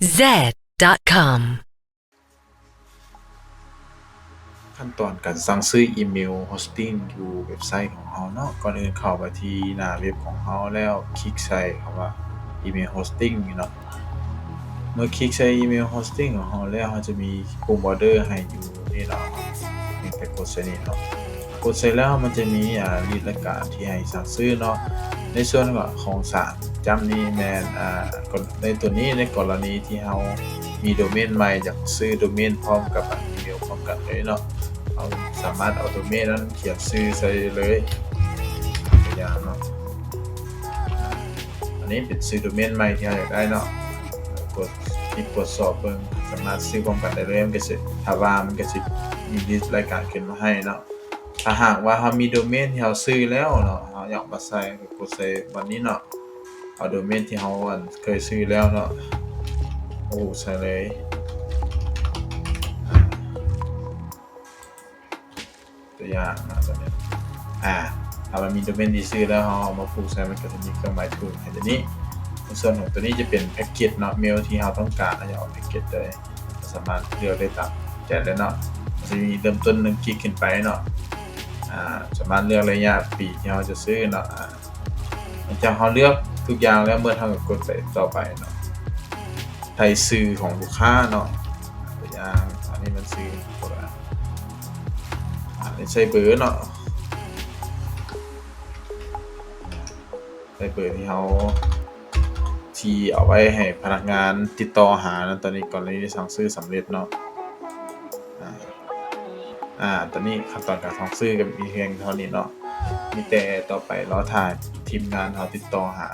Z dot com. ຂັ້ນຕອນການສັ່ງຊື້ອີເມວໂຮສຕິ້ງຢູ່ເວັບໄຊຂອງເຮົາເນາະ, ກ່ອນອື່ນເຂົ້າໄປທີ່ໜ້າເວັບຂອງເຮົາແລ້ວຄລິກໃສ່ຄຳວ່າອີເມວໂຮສຕິ້ງນີ້ເນາະ. ເມື່ອຄລິກໃສ່ອີເມວໂຮສຕິ້ງຂອງເຮົາແລ້ວ ເຮົາຈະມີປຸ່ມອໍເດີໃຫ້ຢູ່ນີ້ເນາະ, ພຽງແຕ່ກົດໃສ່ນີ້ເນາະ. ກົດໃສ່ແລ້ວມັນຈະມີ ອາ ລິດລາຍການທີ່ໃຫ້ສັ່ງຊື້ເນາະ. ໃນສ່ວນຂອງສາມຈ້ຳນີ້ແມ່ນ ອາ ໃນຕົວນີ້ ໃນກໍລະນີທີ່ເຮົາມີໂດເມນໃໝ່ ຢາກຊື້ໂດເມນພ້ອມກັບອີເມວພ້ອມກັນເລີຍເນາະ, ເຮົາສາມາດເອົາໂດເມນນັ້ນຂຽນຊື່ໃສ່ເລີຍ. ຕົວຢ່າງເນາະ, ອັນນີ້ເປັນຊື່ໂດເມນໃໝ່ທີ່ເຮົາຢາກໄດ້ເນາະ. ກົດ ຄລິກກວດສອບເບິ່ງ, ສາມາດຊື້ພ້ອມກັນໄດ້ເລີຍ. ມັນກໍຊິ ຖ້າວ່າມັນກໍຊິມີລິດລາຍການຂຶ້ນມາໃຫ້ເນາະ. ຖ້າຫາກວ່າເຮົາມີໂດເມນທີ່ເຮົາຊື້ແລ້ວເນາະ, ເຮົາຢາກມາໃສ່ ກໍກົດໃສ່ບ່ອນນີ້ເນາະ, ເອົາໂດເມນທີ່ເຮົາ ອັນ ເຄີຍຊື້ແລ້ວເນາະ, ໂອ້ ໃສ່ເລີຍ. ຕົວຢ່າງເນາະ ຕົວນີ້ ອາ ຖ້າມັນມີໂດເມນທີ່ຊື້ແລ້ວ ເຮົາເອົາມາຜູກໃສ່ ມັນກໍຈະມີເຄື່ອງໝາຍຖືກໃຫ້ຕົວນີ້. ໃນສ່ວນຂອງຕົວນີ້ຈະເປັນແພັກເກັດເນາະ, ເມວທີ່ເຮົາຕ້ອງການ ເຮົາຈະເອົາແພັກເກັດໃດ ສາມາດເລືອກໄດ້ຕາມໃຈເລີຍເນາະ. ມັນຈະມີເລີ່ມຕົ້ນໜຶ່ງກິກຂຶ້ນໄປເນາະ, ອາ ສາມາດເລືອກໄລຍະປີທີ່ເຮົາຈະຊື້ເນາະ. ອາ ຫຼັງຈາກເຮົາເລືອກທຸກຢ່າງແລ້ວໝົດ ເຮົາກໍກົດໄປຕໍ່ໄປເນາະ, ໃສ່ຊື່ຂອງລູກຄ້າເນາະ. ຕົວຢ່າງ ອັນນີ້ມັນຊື່ ອາ ໃສ່ເບີເນາະ, ໃສ່ເບີທີ່ເຮົາ ທີ່ເອົາໄວ້ໃຫ້ພະນັກງານຕິດຕໍ່ຫານຳ. ຕອນນີ້ກໍໄດ້ສັ່ງຊື້ສຳເລັດເນາະ. ອາ ອາ ຕອນນີ້ຂັ້ນຕອນການສັ່ງຊື້ກໍມີພຽງເທົ່ານີ້ເນາະ, ມີແຕ່ຕໍ່ໄປລໍຖ້າທີມງານເຮົາຕິດຕໍ່ຫາ